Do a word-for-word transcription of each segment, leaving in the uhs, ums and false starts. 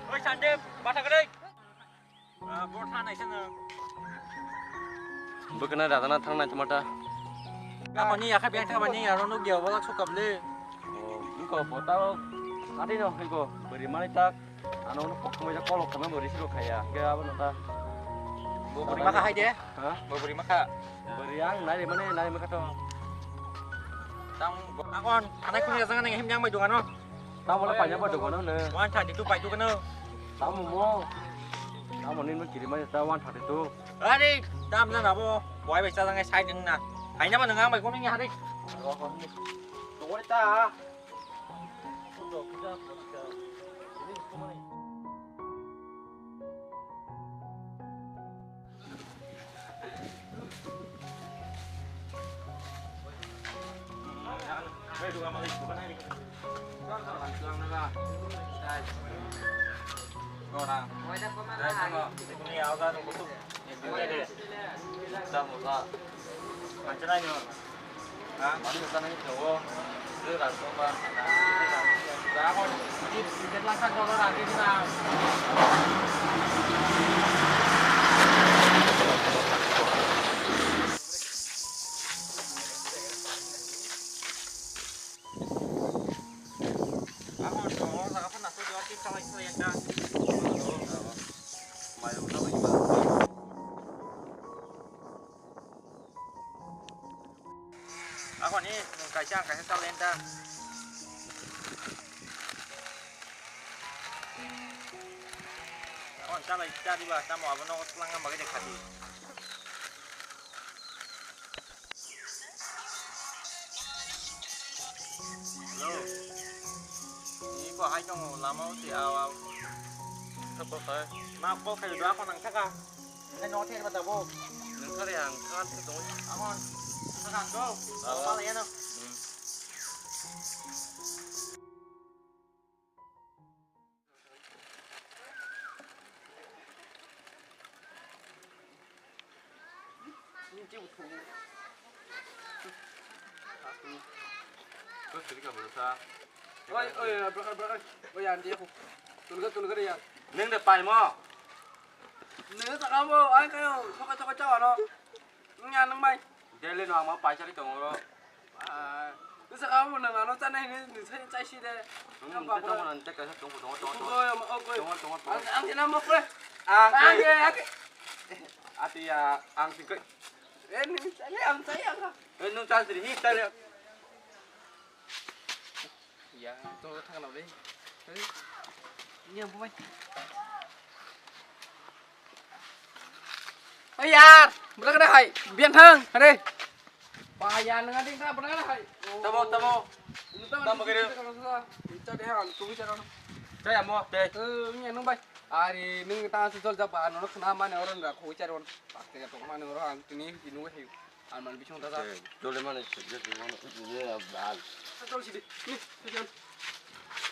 Oi, Sandeep, bata kwrwi. Ah, bo tha naisano. Bwkhwna rajana thang nai thumata. Akoni yakha beng thang bani aro nuk dia bolak sukap le. Oh, bwkha bo tao ati no hiko bari mani tak. Ano no kokthumai kolok thangma bari siro khaya. Ke abo no ta. Bo bari maka hai de. Ha? Bo bari maka. Bari ang nai mane nai maka to. Tang akon thanai khuni rajang nang him jang bai dogano. Tamo le paina ba dogano ne. One thirty two pai dogano. Tamo mo. Tamo ni mo kiri mai ta one thirty two. Are, dam na nabo. Wai bai sa jang sai ding na. Hai na ma nang bai kono ni hari. Dogori ta. Ako ni kaisa ang kaisa chal enta. Ako chalai chari ba tamo abo no tlang ang bagwi de khati. Hello. Ni ko hai tongo lama o ti aw aw. Sabo hai. Ma ko khai do ako nang thaka. Nang no thai ba tabo. Nang kare ang kan tu tongo. Ako. Thaka ko. Aw. Pala ya no. Hmm. Oi, oi, brakar, brakar. Oi, yan dia. Tulga, tulga dia. Neng de pai mo. Neng tak kamu, ay kayo, soka, soka, cawa no. Neng yan, neng mai. Daily no, ang ma paisa ri tongo ro. Ah, wngkha kha omo nwng ano chanai hinwi nwng sai chaisi de. Nwng nwng tamo nang tei kaisa tongbo tongo, tongo, tongo. Oi, omo, oi, oi. Tongo, tongo, tongo. Ang, ang khe namo khe. Ang khe. Ang khe, ang khe. Ati ya, ang sing khe. Eh, nwng chale, ang chai ang kha. Eh, nwng chal siri, hi chale. Ya, to thang nang dei. Ni ang bubai. Oi yar, bwrwk rw hai, biyan thang, hare. Ba ya, nang ading ka bwrwk rw hai. Tamo, tamo. Tamo kere. Cha de han, tu cha no. Cha ya mo, de. Eh, ni nang bai. Ari, nang ta su jol ja ba, no khna mane oron ra, khu cha ron. Pak te to mane oron, tini inu he. Alman bising ta ta. Eh, dole mane sejak di mane, ye, bal. Tol sidi. Ni, sidi.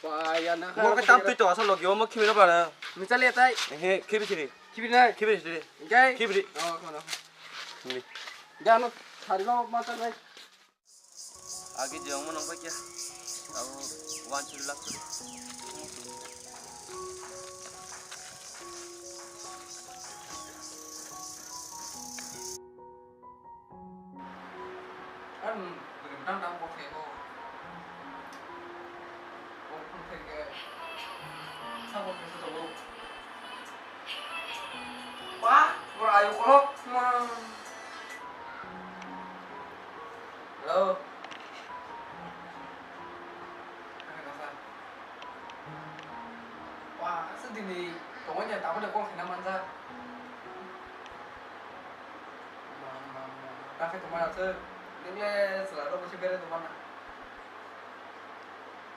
Wah, ya na. Mo ka tam tui to asal logi, mo khibina bana. Ni chale tai. He, khibi sidi. Khibi nai. Khibi sidi. Gai. Khibi. Oh, kono. Ni. Jano, thari lo ma ta nai. Agi jong mo nang pakia. Abo one two lakh. Kan beri menang dang kok kego. Kok pun kege. Sa kok kege to. Wah, bro ayo kolok ma. Hello. Wah, asa dini tongo nya tamo de kol khina manja. Mama, mama. Takai tongma asa. Nungle sela ro bisi bere tongma na.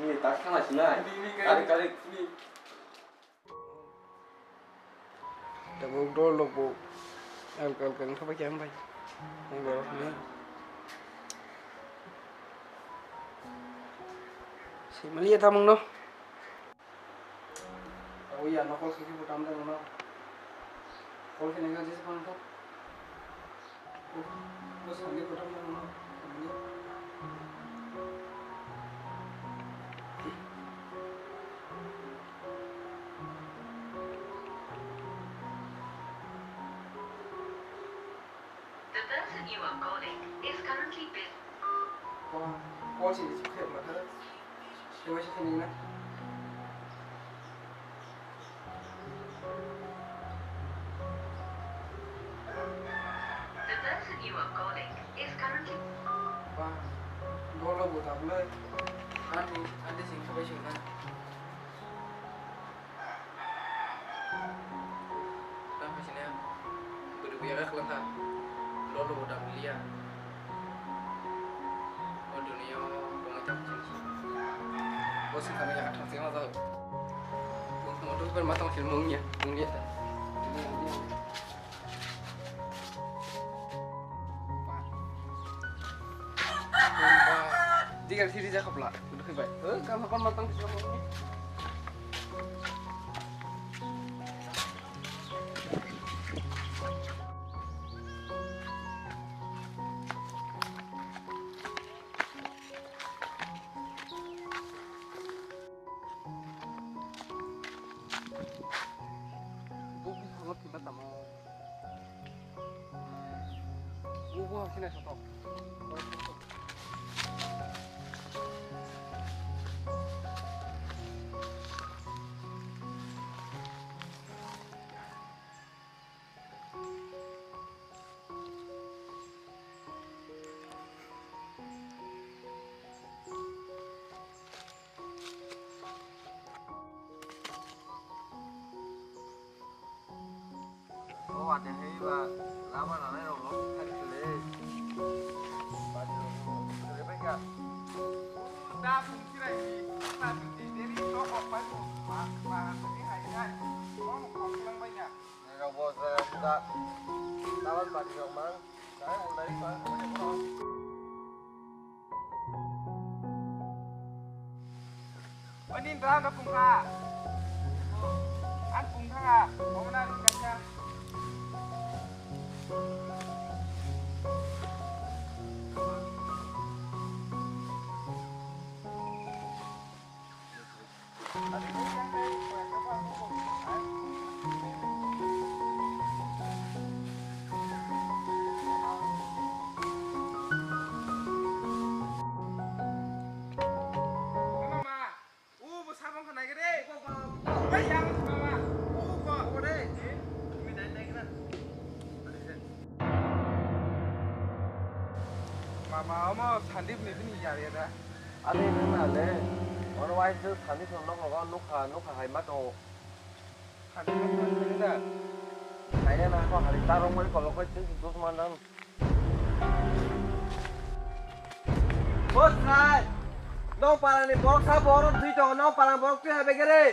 Ini tak sama sini. Kali kali ini. Tabuk dol rok bo. Al kal kal khabai khe hambai. Ang borok ni. Si mali ya tamung no. Tabuk ya nokol sisi bo tamdai no. Kol khe nang jesi pang kha. The person you are calling is currently busy. Wah, call sini sukhe mata. Dewa sih sini na. The person you are calling is currently. Wah, dolo bo tablo. Ani, ani sing khabai sing na. Tang khaisine bwrwi buya khe kwlwng kha. Lolo bo dam liya. O duniyao tongwi tong chini. Bo swngcharno yakha thang se ma jago. Bo motor bar ma tong chini mung ya, mung ya ta. Digar siri ja khapla. Bai. Eh, kam hapan matang bisa mau. Bubu sango tiba tamo. Bubu haksina sotok. O watwi hai ba lama nanai rok no thari kle. Bari rok no thari bai kha. Da phung chirai ni ta phung ni deri to kok pai phung ma ma ni hai hai. Mo mo kok lang bai kha. Rok bo sa da tawan bari rok mang. Dai ulai pa ko. Ani dra na phung kha. Ang pung thanga, omo na ring kaisa. Mama, o bo sabong kha nai gede. Bai yang mama. O ko ko de. Mama, omo Sandeep ni bini yar ya da. Ani nang na le. Ono wai se Sandeep no nok nok nukha nukha hai ma tongo. Sandeep no nang da. Kaya na ko hari tarong mai kolok ko tin dos man dan. Bosai, nong parani borok sa borok twi tongo, nong parani borok twi hai begere.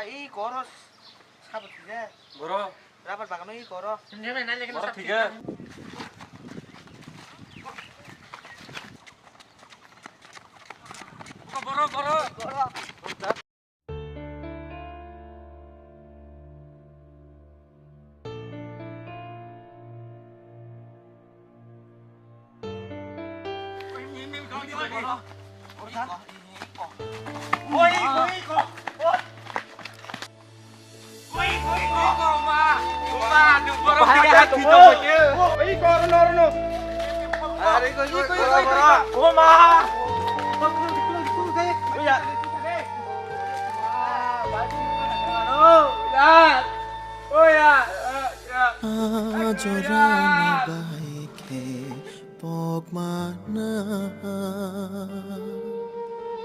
Ih, koros. Sabo thige. Boro. Rabar bagano ih koro. Boro thige. Boro, boro. Boro. Jorani bai khe pokmana.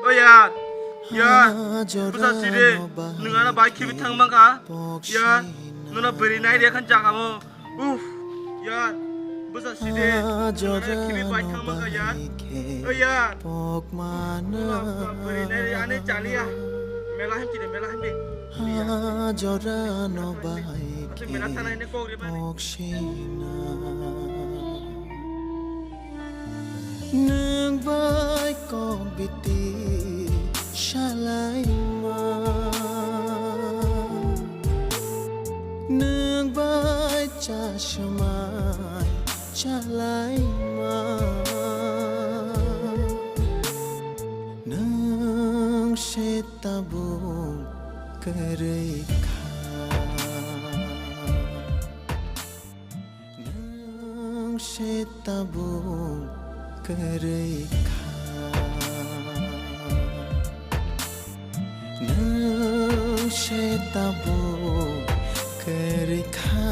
O yar, yar, bwsa sidi, nwng ano bai khibi thang mangkha, yar, nono bwrwi nai rw khan jaga o, uff, yar, bwsa sidi, nwng ano khibi bai thang mangkha, yar, o yar, nono bwrwi nai rw ani chaliya, mela him chide, mela him de, chaliya. Jorano bai khe mela thanai ne kok rw mani. Nwng bai kok biti salaima, nwng bai chasmai chalaima, nwng se tabuk kwrwi kha. Nwng se tabuk kwrwi kha. Nwng se tabuk kwrwi kha.